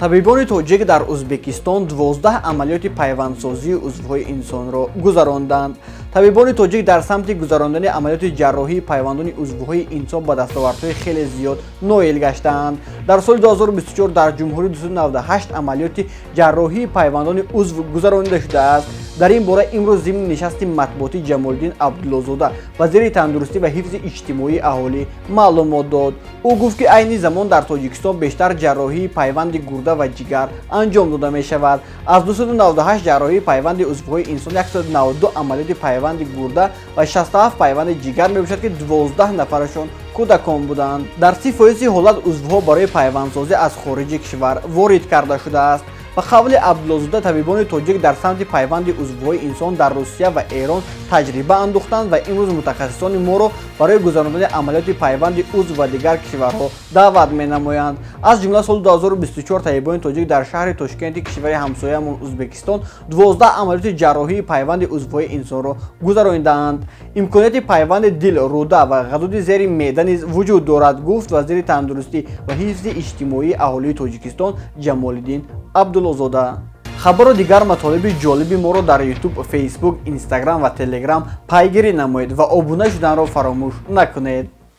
Табибони тоҷик дар Узбекистон 12 амалиёти пайвандсозии узвҳои инсонро гузаронданд. Табибони тоҷик дар самти гузарондани амалиёти ҷарроҳии пайвандони узвҳои инсон ба дастовардҳои хеле зиёд ноил гаштаанд. Дар соли 2024 дар ҷумҳурӣ 298 амалиёти ҷарроҳии пайвандони узв гузаронида шудааст. Дар ин бора имрӯз зимни нишасти матбуотӣ Ҷамолиддин Абдуллозода, вазири тандурустӣ ва ҳифзи иҷтимоии аҳолӣ, маълумот дод. Ӯ гуфт, ки айни замон дар Тоҷикистон бештар ҷарроҳии пайванди гурда ва ҷигар анҷом дода мешавад. Аз 298 ҷарроҳии пайванди узвҳои инсон 192 амалиёти пайванди гурда ва 67 пайванди ҷигар мебошад, ки 12 нафарашон кӯдакон буданд. Дар 30 фоизи ҳолат узвҳо барои пайвандсозӣ аз хориҷи кишвар ворид карда шудааст. Ба қавли Абдуллозода, табибони тоҷик дар самти пайванди узвҳои инсон дар Русия ва Эрон таҷриба андӯхтанд ва имрӯз мутахассисони моро барои гузарондани амалиёти пайванди узв ба дигар кишварҳо даъват менамоянд. Аз ҷумла соли 2024 табибони тоҷик дар шаҳри Тошкенти кишвари ҳамсояамон Узбекистон 12 амалиёти ҷарроҳии пайванди узвҳои инсонро гузаронидаанд. Имконияти пайванди дил, рӯда ва ғадуди зери меъда низ вуҷуд дорад, гуфт вазири тандурустӣ ва ҳифзи иҷтимоии аҳолии Тоҷикистон Ҷамолиддин Абдуллозода. Хабару дигар матолиби ҷолиби моро дар Ютуб, Фейсбук, Инстаграм ва Телеграм пайгирӣ намоед ва обуна шуданро фаромӯш накунед.